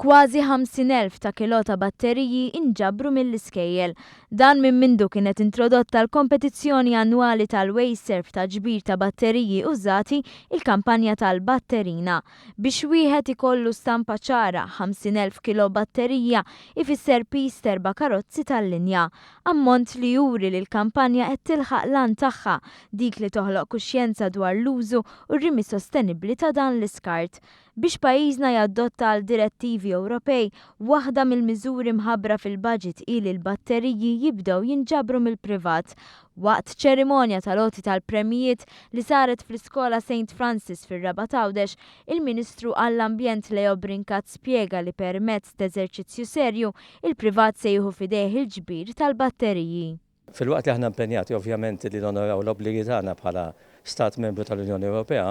Kważi 50,000 ta' kilo ta' batteriji inġabru mill-iskejjel. Dan minn mindu kienet introdotta l-kompetizzjoni annwali tal-WasteServ ta' ġbir ta' batteriji użati, il-kampanja tal-Batterina. Biex wieħed ikollu stampa ċara, 50,000 kilo batterija ifisser piż t'erba' karozzi tal-linja. Ammont li juri li l-kampanja qed tilħaq l-għan tagħha, dik li toħloq kuxjenza dwar l-użu u r-rimi sostenibbli ta' dan l-iskart. Biex pajjiżna jaddotta għal direttivi Ewropej, waħda mill-miżuri mħabbra fil-budget hi li l-batteriji jibdew jinġabru mill-privat. Waqt ċerimonja tal-għoti tal-premjijiet li saret fl-iskola Saint Francis fir-Rabat Għawdex, il-Ministru għall-Ambjent Leo Brincat spjega li permezz t'eżerċizzju serju, il-privat se jieħu f'idejh il-ġbir tal-batteriji. Filwaqt li aħna impenjati ovvjament li nonoraw l-obbligi tagħna bħala Stat Membru tal-Unjoni Ewropea,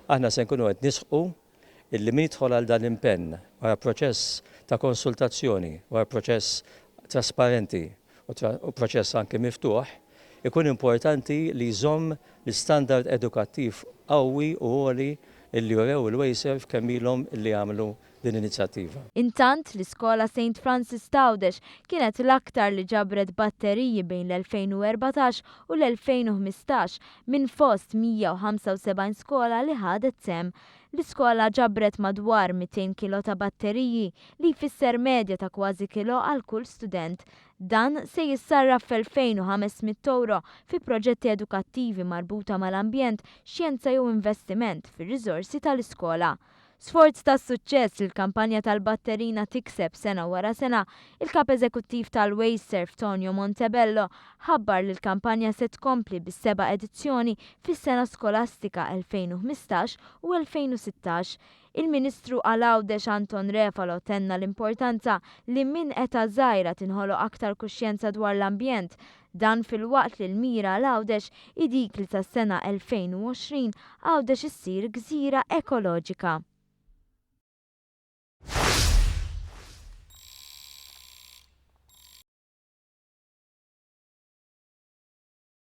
aħna se nkunu qed nisħqu illi min jidħol għal dan l-impenn wara proċess ta' konsultazzjoni, wara proċess trasparenti u proċess anki miftuħ, ikun importanti li jżomm l-istandard edukattiv qawwi u għoli illi urew il-WasteServ kemm ilhom illi għamlu din l-inizjattiva. Intant, l-iskola Saint Francis t'Għawdex kienet l-aktar li ġabret batteriji bejn l-2014 u l-2015 minn fost 175 skola li ħadet sehem. L-iskola ġabret madwar 200 kilo ta' batteriji, li jfisser medja ta' kważi kilo għal kull student. Dan se jissarraf f'2,500 ewro fi proġetti edukattivi marbuta mal-ambjent, xjenza jew investiment fir-riżorsi tal-iskola. Sforz ta' suċċess li l-kampanja tal-Batterina tikseb sena wara sena, il-Kap Eżekuttiv tal-WasteServ Tonio Montebello ħabbar li l-kampanja se tkompli bis-seba' edizzjoni fis-sena skolastika 2015 u 2016. Il-Ministru għal Għawdex Anton Refalo tenna l-importanza li minn età żgħira tinħoloq aktar kuxjenza dwar l-ambjent. Dan filwaqt li l-mira għal Għawdex hi dik li sas-sena 2020 Għawdex issir gżira ekoloġika.